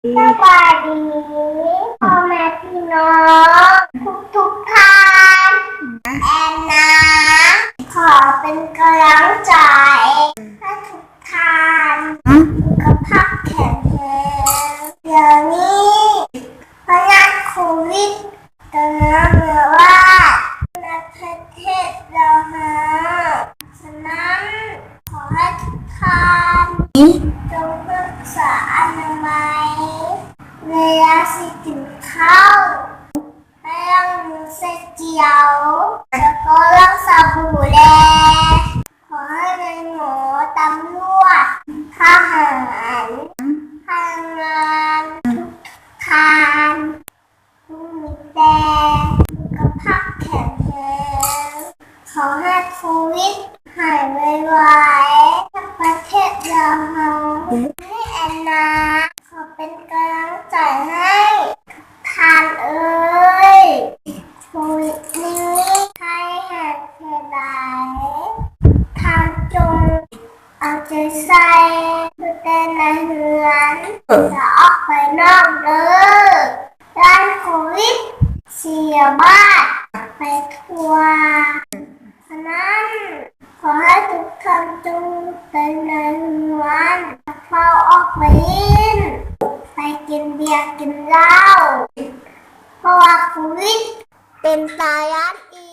ສະບາຍດີພໍ່ແມ່ພີ່ນ້ອງທຸກໆທ່ານ. ແອນນາ ຂໍເປັນກຳລັງໃຈໃຫ້ທຸກທ່ານສຸຂະພາບແຂງແຮງ. ດຽວນີ້ພະຍາດໂຄວິດ ກຳລັງລະບາດໃນປະເທດລາວເຮົາ. ສະນັ້ນ ຂໍໃຫ້ທຸກທ່ານຈົ່ງຮັກສາອະນາໄມເວລາຊິກິນເຂົ້າ, ໃຫ້ລ້າງມືໃສ່ເຈວ ແລ້ວກໍລ້າງສະບູແດ່. ຂໍໃຫ້ນາຍໝໍ, ຕຳຫຼວດ, ທະຫານ, ພະນັກງານທຸກໆທ່ານ ຈົ່ງມີແຕ່ສຸຂະພາບແຂງແຮງ. ຂໍໃຫ້ໂຄວິດຫາຍໄວໆ ຈາກປະເທດລາວເຮົາ. ນີ້ແອນນາ ຂໍເປັນກຳລັງໃຈໃຫ້ທ່ານເອີຍ. ໂຄວິດນີ້ໄຂ້ຮ້າຍແຮງຫຼາຍ. ທ່ານຈົ່ງເອົາໃຈໃສ່ຢູ່ແຕ່ໃນເຮືອນ, ຢ່າອອກໄປນອກເດີ້. ຢ້ານໂຄວິດຊິລະບາດໄປທົ່ວ. ສະນັ້ນ ຂໍໃຫ້ທຸກທ່ານຈົ່ງຢູ່ແຕ່ໃນເຮືອນ, ຢ່າຟ້າວອອກໄປຫຼິ້ນ, ໄປກິນເບຍກິນເຫຼົ້າ, ເພາະວ່າໂຄວິດເປັນຕາຢ້ານອີ